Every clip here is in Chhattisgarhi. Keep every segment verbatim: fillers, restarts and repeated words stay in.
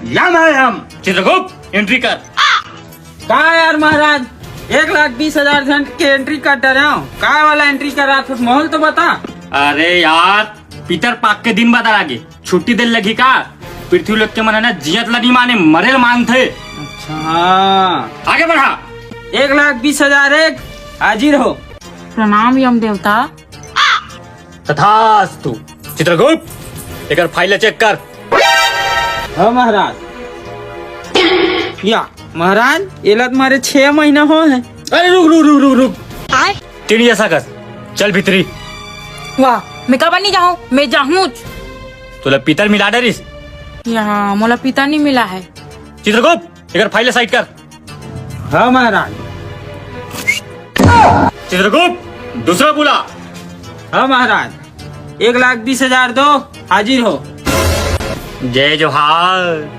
यम है हम। चित्रगुप्त, एंट्री कर। का यार महाराज, एक लाख बीस हजार झन के एंट्री कर डरे हो, काय वाला एंट्री करा, कुछ माहौल तो बता। अरे यार, पितर पाक के दिन बदल आगे, छुट्टी दे लगही का? पृथ्वी लोक के मन है ना, जियत ला नहीं माने, मरे ला मानथे। अच्छा। आगे बढ़ा। एक लाख बीस हजार एक, हाजिर हो। प्रणाम यम देवता। तथास्तु। चित्रगुप्त, एकर फाइल ला चेक कर। हाँ महाराज। या महाराज, एला तो मारे छह महीना हो है। अरे रुक रुक रुक रुक रुक। तीन जैसा कर। चल भीतरी। वाह, मैं काबर नहीं जाहूँ, मैं जाहूँच। तोला पितर मिला डरिस। यहाँ मोला पितर नहीं मिला है। चित्रगुप्त, एकर फाइल ला साइड कर। हाँ महाराज। चित्रगुप्त, दूसरा बुला। हाँ महाराज, एक लाख बीस हजार दो, हाजिर हो। जय जोहार,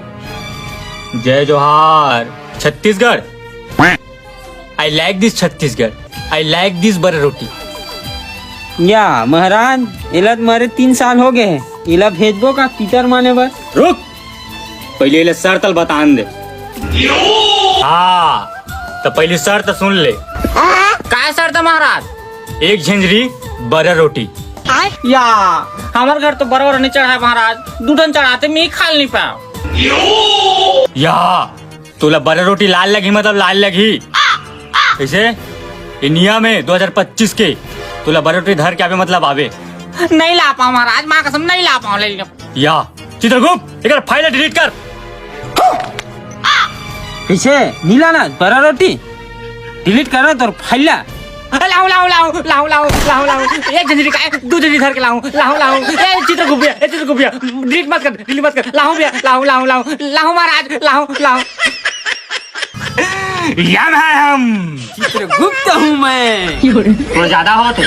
जय जोहार। Chhattisgarh, I like this Chhattisgarh, I like this बरा रोटी। या महाराज, एला तो मारे तीन साल हो गए हैं, एला भेजबो का पितर माने बर? रुक, पहले एला शर्त ल बतान दे। हाँ, तो पहली शर्त सुन ले। का शर्त है महाराज? एक झंझरी बरा रोटी। या, हमर घर तो बरा रोटी नहीं चढ़ा महाराज, दू ठन चढ़ाते मैं खा नहीं पाओ। या, तोला बरा रोटी लाल लगही, मतलब लाल लगही। कैसे? ये नियम है दो हज़ार पच्चीस के, तोला बरा रोटी धर के आवे, मतलब आवे। नहीं ला पाओ महाराज, माँ कसम नहीं ला पाओ, ले लो। या, चित्रगुप्त, एकर फाइल डिलीट कर। कैसे? नीला ना, बरा रोटी डिलीट करो तोर फाइल ला। लाहूं, लाहूं, लाहूं, लाहूं, लाहूं, लाहूं, लाहूं। एक झंझरी का, दू झंझरी धर के लाहूं, लाहूं, लाहूं। ए, चित्रगुप्त भैया, ए, चित्रगुप्त भैया, डिलीट मत कर, डिलीट मत कर। लाहूं भैया, लाहूं, लाहूं, लाहूं, लाहूं महाराज, लाहूं, लाहूं। यम है हम। चित्रगुप्त हूँ मैं। थोड़ा ज्यादा हो तो।